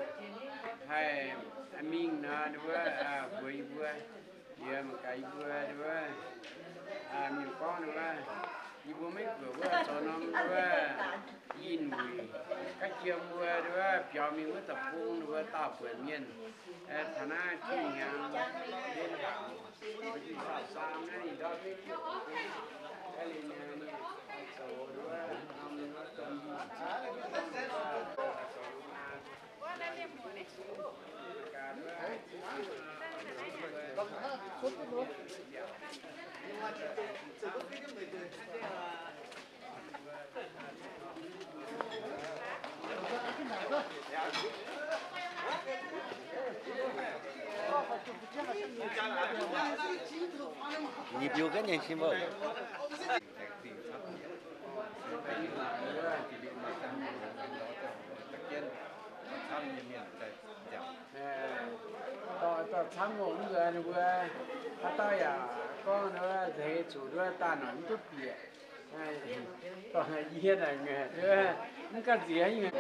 haih mingh nor, dongh wuov mbuox yie mbuo. Liuz mangc gaax yie mbuo dongh wuov, mienh gorngv dongh wuov, yie mbuo Meiv Guoqv wuov zoux norm dongh wuov yinh wuic ga'jiem mbuo dongh wuov biaux mingh wuov deic-bung dongh wuov daauh buonc mienh. Taux naaiv dih hnyangx, Nyic biu ganh nyei sin mbuo. Dorh, dorh camv mv nzuonx ninh mbuo, haaix dauh yaac gorngv nduov, nzeix zuqc nduov daaih noic mv duqv bieqc. Dorh yie naaic, mv ganh nziex nyei.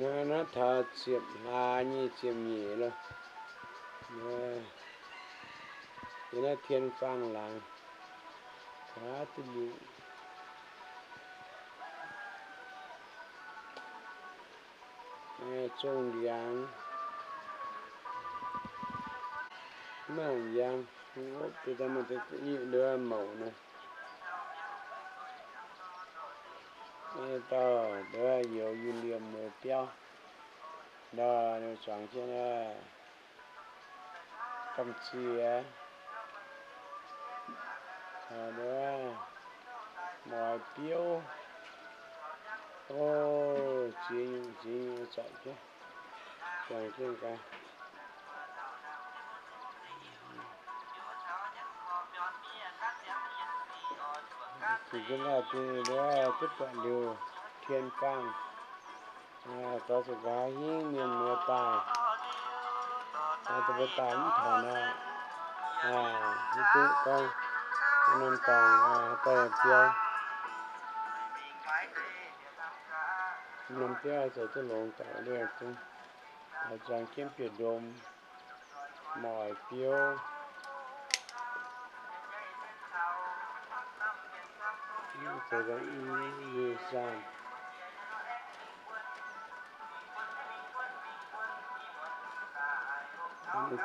Naaiv, naaiv taux ziepc hlaax nyei ziepc nyeic loh. Yie naaiv tien faang laangz, taux duqv liuz, zongh ndiangx, mv maaih ndiangx, mouc nor. Dauh nduov youz Yunh Liemh mbuo biauv, nor zuangx jienv gamh ziex, caux nduov moix biouv. O, ziex nyungc, ziex nyungc zoic jienv, zuangx jienv gaax. Zuqc jienv daaih dingh nduov duqv buatc liuz tien faang, zoux zuqc nqa'haav hingv mienh muoz daaih, mbuo daaih mv taux nor, mv duqv gorngv norm dorngx daaih biauv, norm biauv zoux duqv longx daaih liuz zungv zuangx jienv bieqc ndom, moix biouv, zoux i nyei saanh.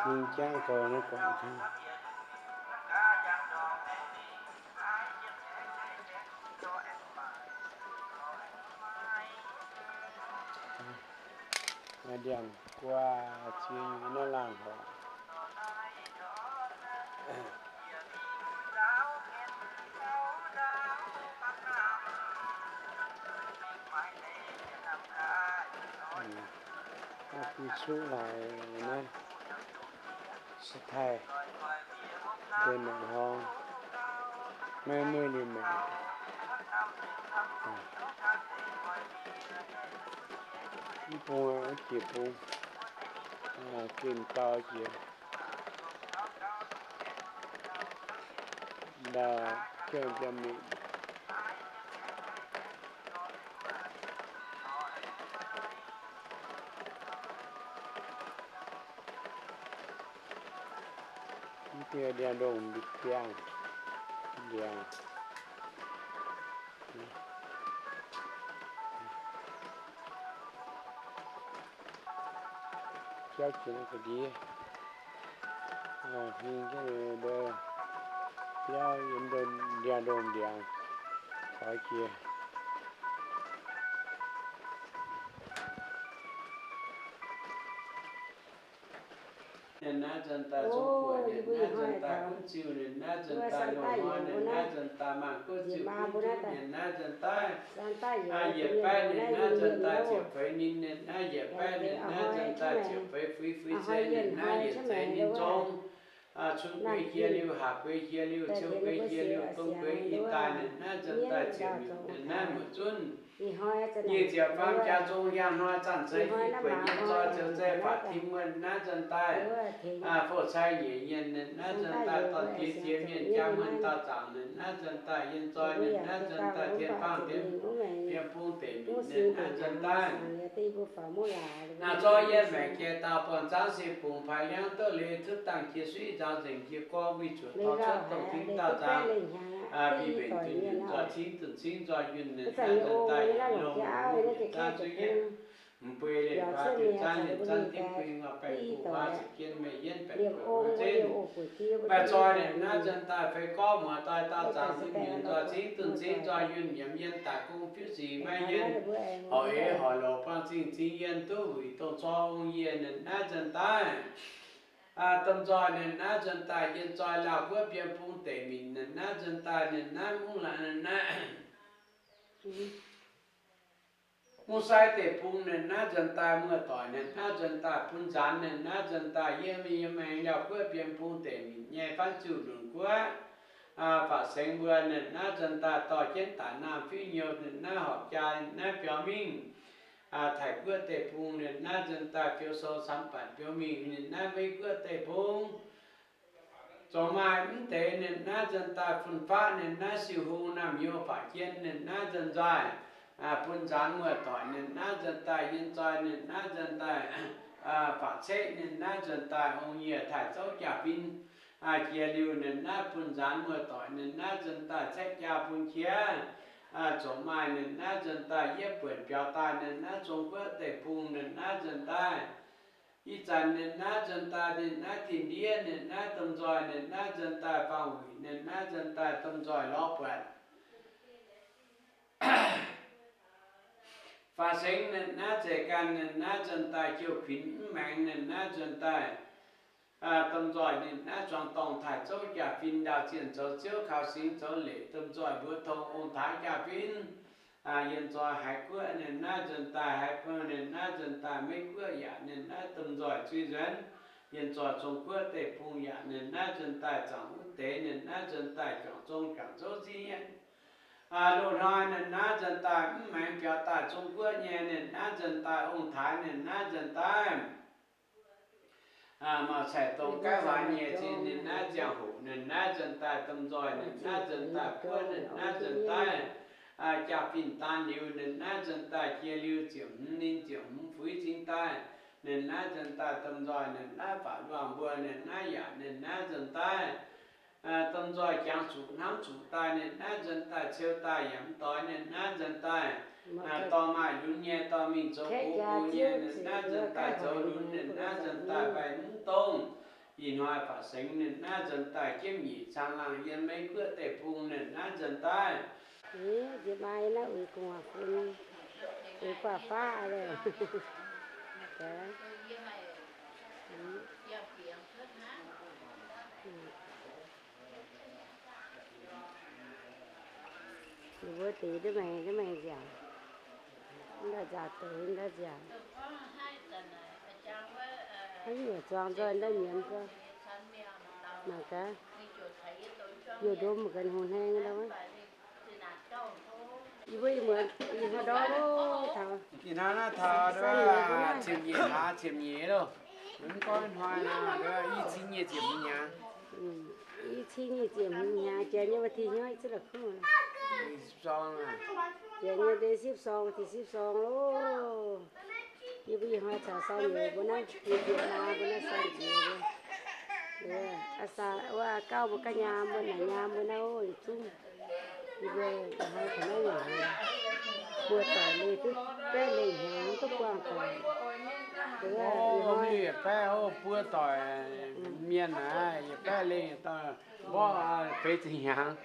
Ging jangv goux naaiv guangc taux ndiangx-guaa ziex nyungc naaiv laangh horngc. Naaiv bun cuqv laaix naaiv, Sitaiv, deix mangc horngh, maiv mueiz liuz mangc. Mv Bung, jiex bung, ginh dau jiex, ndau, jiex mingh. Mv diuh ndiangx-ndongh mbiangz, mbiangz. Jauv jiex ga'ndiev, hing jienv biauv yiem ndiangx-ndongh mbiangz caux jiex. Ninh naaiv nzuonx daaih zong guoqv, ninh naaiv nzuonx daaih gunv ziuh, ninh naaiv nzuonx daaih loz-hnoi, ninh naaiv nzuonx daaih maanc guoqv ziuh gunv juv, ninh naaiv nzuonx daaih yietc baeqv, ninh naaiv nzuonx daaih ziepc feix ninh, ninh naaiv yietc baeqv, ninh naaiv nzuonx daaih ziepc feix feix feix zeiz, ninh naaiv yietc zeiz ninh zong. Cun guei jiex liuz, haac guei jiex liuz, ciou guei jiex liuz, dong guei i daaih, ninh naaiv nzuonx daaih ziepc nyutc, ninh naaiv muoz zunv. Nyic ziepc faam jaax zong hiaang hnoi zanc ceix i buonc yiem nzoih zoux zeiv faatv tim wuonh, ninh naaiv nzuonx daaih fouv cai nyeic nyienh, ninh naaiv nzuonx daaih dorn-diex ziex mienh jaa muonh dauh zaangc, ninh naaiv nzuonx daaih yiem nzoih, ninh naaiv nzuonx daaih tien baangh deix bienh bung deic minc, ninh naaiv nzuonx daaih. Naaiv zorqv yie maengc jiex dauh buangh zaangv se bungx paaix liangv duqv leiz, duqv dangh jiex suiv nzaaux nzengc jiex gorngv, mbuo zuotc dorh cuotv dongh tingx dauh zaangc, mbic mbenc dunh yunh nzoih cingv dunh cingv nzoih yunh, ninh naaiv nzuonx daaih yietc longh yietc zaanv zuqv yietv, mv bueix lienc kuaax diuh zaanv lienc zaanv dingv bing, baengh gu'huaav ziepc jienv meiv yienv baengh gu'huaav nzengc. Maaih zoih ninh naaiv nzuonx daaih feix gorngv muoz-doic dauh zaangc duqv nyunc nzoih cingv dunh cingv nzoih yunh, nyiemc yienh daaih gong fiuv sic maiv yienv, horc eix horc lorqc buangh zingh zingh yienh duqv wuic dongh zor ong yie, ninh naaiv nzuonx daaih domh nzoih, ninh naaiv nzuonx daaih yienh zoih laauh guoqv bienh bung deic minc, ninh naaiv nzuonx daaih, ninh naaiv mungv laangz, ninh naaiv mungv sai deic-bung, ninh naaiv nzuonx daaih muoz-doic, ninh naaiv nzuonx daaih bun nzaanx, ninh naaiv nzuonx daaih yiem, yiem maengx laauh guoqv bienh bung deic minc nyei faanv ziuh lunc guoqv. Faatv sengx mbuo, ninh naaiv nzuonx daaih dorh jienv daaih naamh fiuv nyouz, ninh naaiv horpc jaa, ninh naaiv biaux mingh Taiv guoqv deic-bung, ninh naaiv nzuonx daaih biaux sou camx batc biaux mingh, ninh naaiv Meiv guoqv deic-bung. Zuangx maaih mv deix ninh naaiv nzuonx daaih fun-faqv, ninh naaiv siou hung naamh nyouz faatv jien, ninh naaiv nzuonx nzoih bun nzaanx muoz-doic, ninh naaiv nzuonx daaih yienh zoih, ninh naaiv nzuonx daaih faatv ceqv, ninh naaiv nzuonx daaih ong-yie taaih zouv jaa-fin jiex liuz, ninh naaiv bun nzaanx muoz-doic, ninh naaiv nzuonx daaih caeqv jaa bun qiex. Zuangx maaih ninh naaiv nzuonx daaih yietv buonc biaux daaih, ninh naaiv Zong guoqv deic-bung, ninh naaiv nzuonx daaih ih zanc ninh naaiv nzuonx daaih, ninh naaiv tin-ndiev, ninh naaiv domh nzoih, ninh naaiv nzuonx daaih faang-wuic, ninh naaiv nzuonx daaih domh nzoih lorz buatc. Faatv sengx ninh naaiv zeiz ganh, ninh naaiv nzuonx daaih jouh kuinx mv maengx, ninh naaiv nzuonx daaih domh nzoih, ninh naaiv zuangx dorngh taaih zouv jaa-fin, ndaauh zienh zoux ziouv, kaux singx zoux leic, domh nzoih mbuox tong ong-taaix jaa-fin. Yienh zoih haiz guoqv, ninh naaiv nzuonx daaih haiz bou, ninh naaiv nzuonx daaih Meiv guoqv yaac, ninh naaiv domh nzoih zuiz nzuonx. Yienh zoih Zong guoqv deic-bung yaac, ninh naaiv nzuonx daaih zaangc wuov deix, ninh naaiv nzuonx daaih juangc zong juangc zouv nziev. Loz-hnoi ninh naaiv nzuonx daaih mv maengx biaux daaih Zong guoqv nyei, ninh naaiv nzuonx daaih ong-taaix, ninh naaiv nzuonx daaih mauc caic dongh gaiv waac nyei zinh, ninh naaiv ziangh hoc, ninh naaiv nzuonx daaih domh nzoih, ninh naaiv nzuonx daaih guoqv, ninh naaiv nzuonx daaih jaa-fin daan liuz, ninh naaiv nzuonx daaih jiex liuz ziepc hmz ninh ziepc hmz fuix cingx daaih, ninh naaiv nzuonx daaih domh nzoih, ninh naaiv faatv luangh mbuo, ninh naaiv yaac, ninh naaiv nzuonx daaih domh nzoih jangx zuqc hnamv zuqc daaih, ninh naaiv nzuonx daaih ciou daaih yaac mv doix, ninh naaiv nzuonx daaih dorh maaih lunx nyei, dorh mingh zoux gux gux nyei, ninh naaiv nzuonx daaih zoux lunx, ninh naaiv nzuonx daaih mbaih mv dongh. Ih hnoi faatv sengx ninh naaiv nzuonx daaih jienv nyic cang laangh yiem Meiv guoqv deic-bung, ninh naaiv nzuonx daaih. Nziex maaih naaiv uix gu'nguaaz fun, uix gu'nguaaz faqv loh. Ninh mbuo deix duqv maengx, duqv maengx nziaauc. Ndau nziaauc deix, ndau nziaauc. Haaix nyungc zuangx nzoih, ndau nyiemz nzoih. Mangc gaax, youh ndomv ga'hungh hneng ndau wuov. Yie mbuo ih muonz ih hnoi ndorm loh taux, ih hnoi naaiv taux ziepc nyeic hlaax ziepc nyeic loh. Mv gorngv hnoi naaiv i cin nyic ziepc hmz hnyangx. I cin nyic ziepc hmz hnyangx, janx nyei วันที่ hnyouv i ziex la'kuv. Janx nyei วันที่ สิบสอง loh. Yie mbuo ih hnoi caux san nyouz mbuo naaiv, nyic ziepc hlaax mbuo naaiv san nziez. Wuov gauh mbuo ganh nyaam mbuo naaic nyaam mbuo naaiv oc, yietc zungv. Yie mbuo ih hnoi taux naaiv nyungc hnyangx, buo doic leih duqv baeqv lengh hnyangx duqv buangh doic. Yietc baeqv oc, buo doic mienh naaiv yietc baeqv lengh, mborqv feix ziepc hnyangx.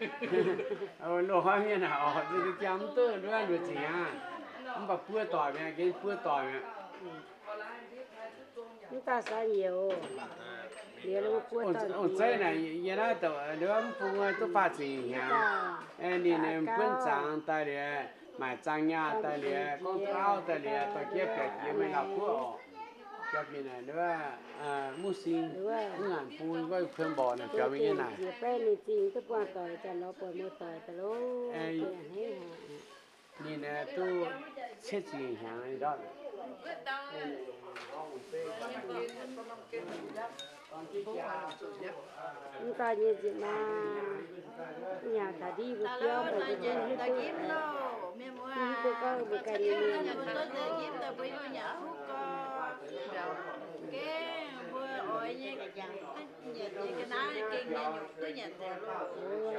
Loz-hnoi mienh naaic oc, jang mv duqv luoqc ziepc hnyangx, mv baac buo doic mi'aqv, gengh buo doic mi'aqv. Mv dauh san nyouz, liuz buo doic ong-zeiv naaic yie naaiv douc mv bung duqv faah ziepc hnyangx. Ninh buonv zangx daaih liuz, maaic zaang nyaah daaih liuz, gorngv duqv auv daaih liuz, dorh jieqv biaux jiex maiv lauh guoqv oc. Biaux mingh naaic wuov Muv Sing, mv ngaanc bung gorngv kuon mborqc naaic biaux mingh nyei naaic. Ninh zingh duqv buangh doic, janx lorz buatc muoz-doic daaih loh. Ninh duqv cietv ziepc hnyangx ndortv. Mv dauh nyei nzieqc maah, mv nyaanh taux ndiev mbuo biauv, mbuo hiuv duqv. Mv hiuv duqv gorngv mbuo ganh nyei mienh.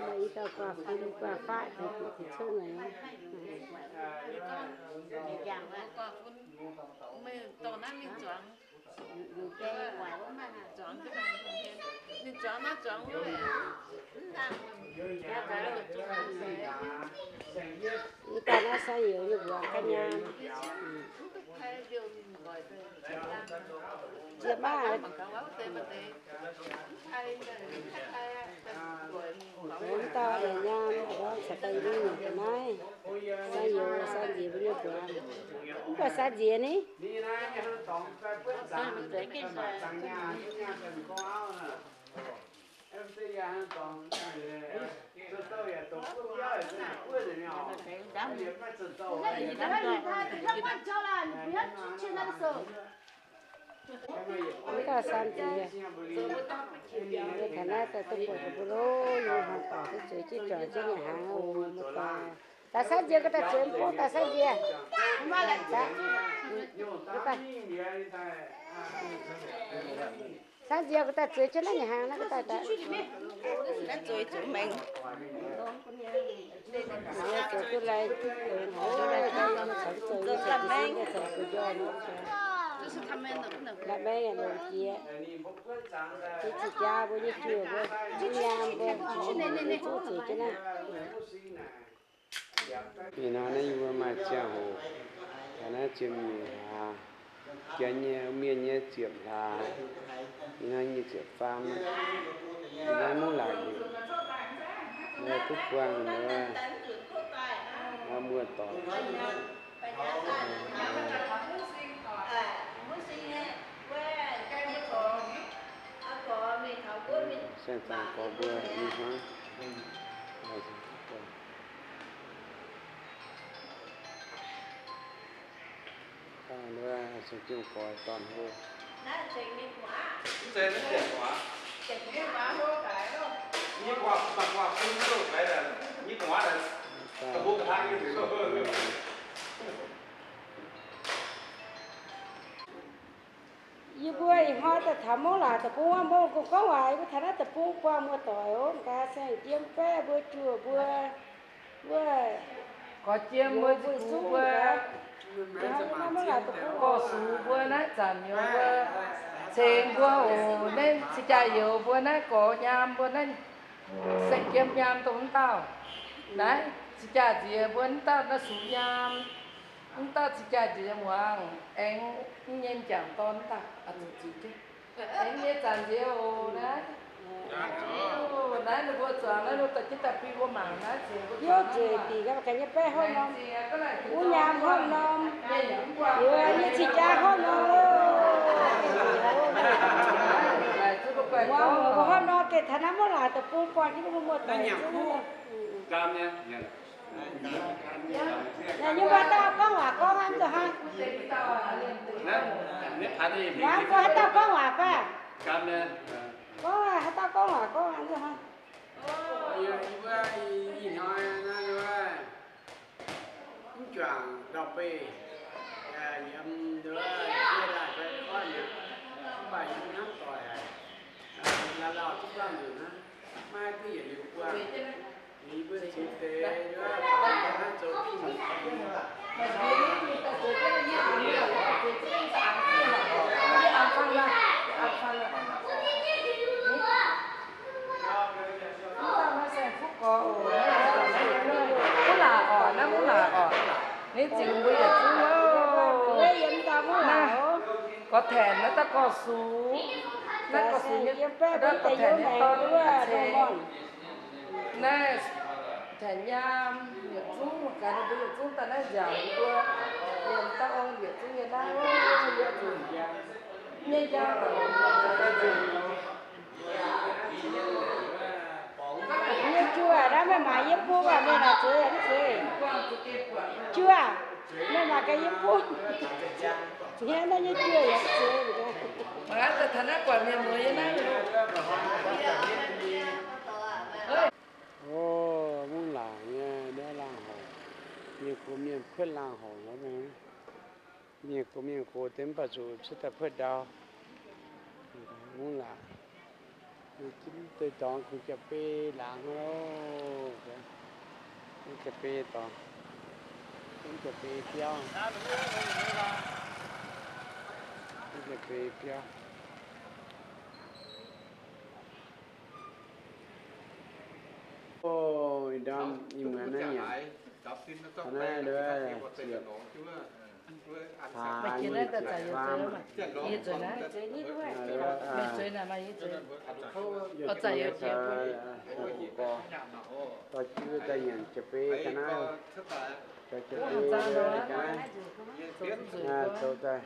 Maaih i dauh guaav fun guaav faqv tengx guoqv tengx cuotv naaic. Mv dauh naaiv san youz nyei mbuox ga'nyaam. Nziex maah. Mv dauh nyaam, caux daaih yie mbuo nyungc ga'naaiv, san youz san nziex mbuo nyei mbuox. Mv baac san nziex ni. Mv dauh san nziex, taux naaiv daaih duqv buatc mbuo loh, yie hnangv doic duqv zueiz jienv juangc jienv nyei hnaangx oc, muoz-doic. Daaih san nziex, ga'daaih zueiz mv bung daaih san nziex. San nziex, ga'daaih zueiz jienv naaiv nyei hnaangx naaiv, ga'daaih daaih. Zueiz duqv lai, caux zueiz, caux zueiz njoh, la'maeng yaac longc jiex. Yie zinh jaa mbuo nyei juoh mbuo, mv nyaam mbuo, zuqc zueiz jienv naaiv. Ih hnoi naaiv yie mbuo maaih ziangh hoc, taux naaiv ziepc nyeic hlaax, janx nyei mienh nyei ziepc hlaax, ih hnoi nyic ziepc faam, ih hnoi mv laaic liuz, duqv buangh muoz-doic. Saeng zaangc gorx mbuo ih hnoi. Dangh wuov sung jienv gorx dorn hlo. Yie mbuo ih hnoi daaih taux mouv laangc deic-bung, mouv gorngv waac, yie mbuo taux naaiv deic-bung buangh muoz-doic oc. Gaax saeng-jiem baeqv mbuo, juoh mbuo, wuov gorx jiem mbuo, zungv mbuo, gorx-sux mbuo naaiv zanc youz mbuo cingx mbuo oc. Naaiv cing-jaa-youz mbuo naaiv, gorx nyaam mbuo naaiv, saeng-jiem nyaam dongh mv dauh. Naaiv cing-jaa-nziex mbuo mv dauh naaiv sux nyaam. Mv dauh cing-jaa-nziex muangx, aengx mv nyei m'jangc dorn mv dauh, zuqc ziux jienv. Aengx nyei zanc nziex oc naaiv. Naaiv ninh mbuo zuangx naaiv, ninh daaih jienv daaih bun mbuo mangc naaiv. Hiuv zuqc dingc ganh nyei baeqv hopv norm, wuov nyaam hopv norm, yie nyei cing-jaa hopv norm loh. Mbuo hopv norm gengh taux naaiv mouv laangc deic-bung buangh jienv mbuo muoz-doic. Naaiv nyungc mbuo dauh gorngv waac gorngv hnangv zoux hnangv. Mbuo haaix dauh gorngv waac fai? Gorngv haaix dauh gorngv waac gorngv hnangv zoux hnangv. Mv juangc ndau-beih, yiem nduov jienv daaih fai gorngv mi'aqv, mv baac yie mv hnamv doic haic, lauh lauh duqv buangh nzunc hnangv, maiv duqv yietc liuz buangh. Yie mbuo ziux deix nduov, hnangv zoux pin. Mv laaic orqc, naaiv mv laaic orqc. Ninh ziux mbuo yietc zungv loh. Naaiv gorx-tengx naaiv daaih gorx-sux, naaiv gorx-sux nyei, naaiv gorx-tengx nyei dorn, naaiv tengx nyaam yietc zungv, gaax ninh mbuo yietc zungv daaih naaiv nziaauc mbuo, yiem dauh ong yietc zungv nyei naaiv, yietc zungv nyei nziaauc. Nyei juoh, naaiv meih maaiz yie bung aac, meih naaic zueiz mv zueiz? Juoh, meih maaiz gaax yie bung. Naaiv nyei juoh yaac mv zueiz. Mangc gaax, daaih taux naaiv guatc mienh muoz nyei naaiv. O, mungv laangc nyei ndau laangh horc, mienh gox mienh puotv laangh horc nor. Mienh gox mienh gox deix mv baac zuqc cuotv daaih puotv ndau. Mungv laangc, mv deix dorngx kungx jaa-beiv laangz loh. Mv jaa-beiv dorngx, mv jaa-beiv biauv, mv jaa-beiv biauv. O, ih ndorm ih muonz naaiv nyanc, naaiv ziepc, ziepc faam, dorh jiuv daaih nyanc jiex bei ga'naaiv, jiex bei ga'naaiv, zoux daaih.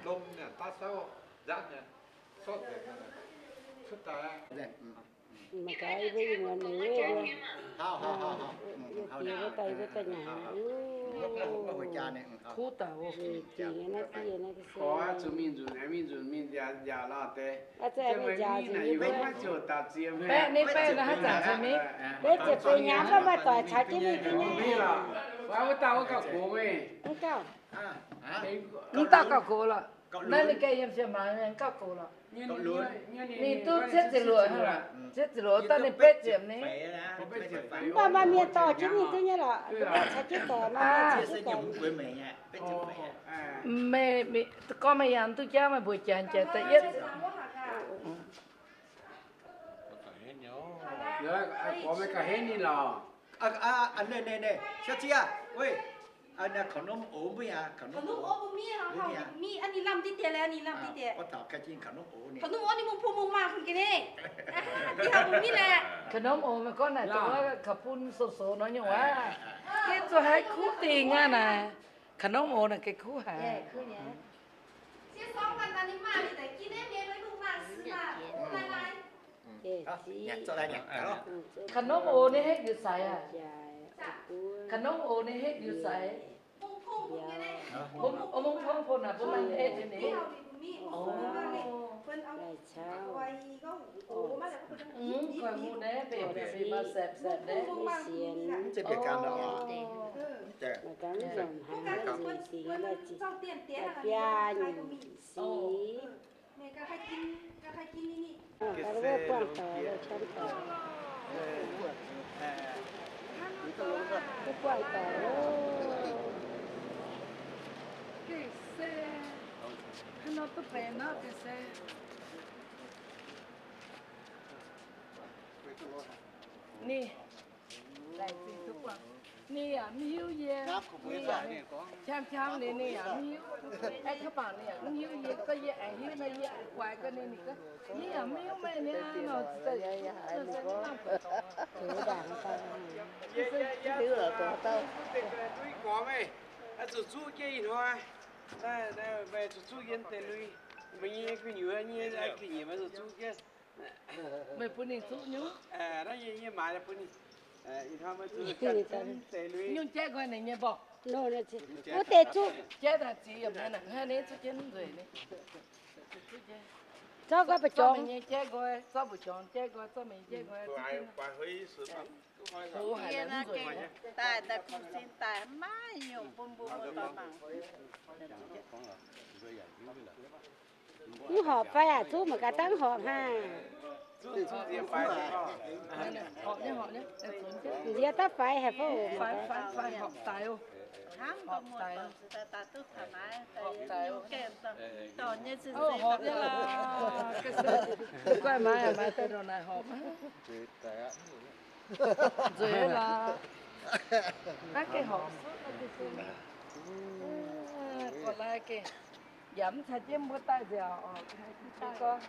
Mangc gaax yie mbuo ih muonz naaic, yie mbuo, yie daaih, yie mbuo daaih nyanc. Kuv daaih, dingc naaiv dieh naaiv. Gorx zuqc mingh nzunc, mingh nzunc mingh nziaauc, nziaauc lauh deix. Meih mingh naaic yie mbuo maiv ziouc dapc ziex baeqv, ninh baeqv naaiv haaix zanc cingx mingh? Baeqv ziepc feix hnyangx, mv baac doic caux jienv mingh duqv nyei. Wuov dauh wuov gauh gox meih. Mv dauh gauh gox lorqc. Naaiv ninh ganh yiem fiem maaiz mienh gauh gox lorqc. Ninh duqv cietv ziepc luoqc hnangv lorqc. Cietv ziepc luoqc daaih ninh betv ziepc ni. Mv baac maaih mienh dorh jienv mingh duqv nyei lorqc, caux jienv doic, maaih mienh caux jienv doic. Meih, gorngv meih yangh duqv jauv, meih mbuox Janx jiex da'yietv. Gorx meih gauh henv ninh lorqc. Ninh, ninh, ninh, Xiao Cia, weih, ninh kha'nov ox mbuo yaac, kha'nov ox mbuo mienh, mbuo mienh, ninh lamh diqv diex laeh, ninh lamh diqv diex. Kha'nov ox ninh mungh pung mungh maah fun ga'naaiv. Ninh haiz mbuo mienh laeh. Kha'nov ox meih gorngv naaic dongh wuov ka'bun soux-soux nor nyungc wuov. Yie zuqc haiz kuv dingc aqv naaic. Kha'nov ox naaic gengh kuv haic. Kha'nov ox ninh hneiv liuz seix aqv. Kha'nov ox ninh hneiv liuz seix. Mungh pong naaic mbuo maaih eix jienv ninh. Mv, koiv hungh naaiv beic beic maaih saepv-saepv naaiv. Sic. Buangh doic loh, camv doic. Duqv buangh doic loh. Gengh se haaix nor duqv benx nor gengh se. Ninh, ninh yaac mv hiuv yie, ninh yaac qam qam ninh, ninh yaac mv hiuv. Aeqv, kaav bangc ninh yaac mv hiuv yie, gorngv yie aengx hiuv nor yie guaix ga'naaiv ninh gorngv, yie yaac mv hiuv meih niaa nor. Zuqc zuqv jienv lui, meih nyei gu'nyuoz nyei ga'nyiec meih zuqc zuqv jienv. Meih bun ninh zuqv nyungc? Naaiv yie maaiz bun ninh. Nyungc jaiv nqoi ninh nyei mborqv. Wuov deix zuqv jaiv daaih ziux yiem naaiv, hnangv naaiv zuqv jienv nzueic. Zorqv nqoi mbu'jorngx nyei jaiv nqoi, zorqv mbu'jorngx jaiv nqoi, zorqv mingh jaiv nqoi. Daaih, daaih kungx sin daaih maiv nyungc bun mbuo muoz-doic mangc. Mv horpc fai aac? Zuqv mangc gaax, dangv horpc hnangv. Nziex daav faix haic fai? Guai maaiz, maaiz daaih ndongc naaic horpc. Nzueic lorqc. Naaiv gengh horpc. Gorx-lai gengh yaac mv caux jienv mbuo daaih nziaauc oc.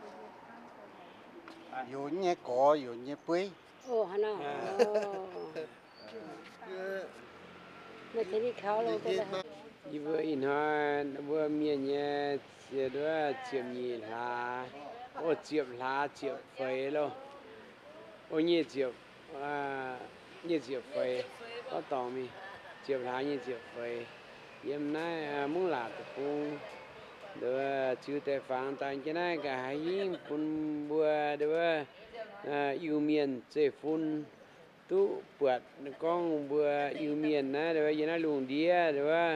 Youz nyei gorx, youz nyei bueiv. Yie mbuo ih hnoi mbuo mienh nyei ziex nduov ziepc nyeic hlaax, o, ziepc hlaax ziepc feix loh. O, nyic ziepc, nyic ziepc feix, gorngv dorngc mingh, ziepc hlaax nyic ziepc feix. Yiem naaiv Mungv Laac deic-bung, nduov ziux deix fangx daaih jienv naaiv nqa'haav hingv bun mbuo nduov Iu-Mienh zeiv-fun duqv buatc gorngv mbuo Iu-Mienh naaiv nduov yiem naaiv lungh ndiev nduov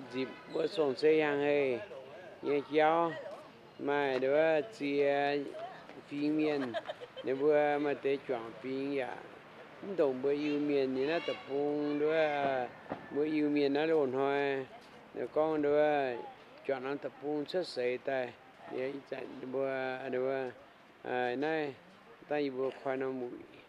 nzipc mbuo song-sei hiaang hei nyei jauv. Maaih nduov ziex fingx mienh, ninh mbuo maaih deix juangc fingx yaac mv ndongc mbuo Iu-Mienh nyei naaiv deic-bung nduov. Mbuo Iu-Mienh naaiv loz-hnoi gorngv nduov juangc norm deic-bung cuotv seix daaih, ih zanc mbuo nduov naaiv dangh yie mbuo koi norm wuic.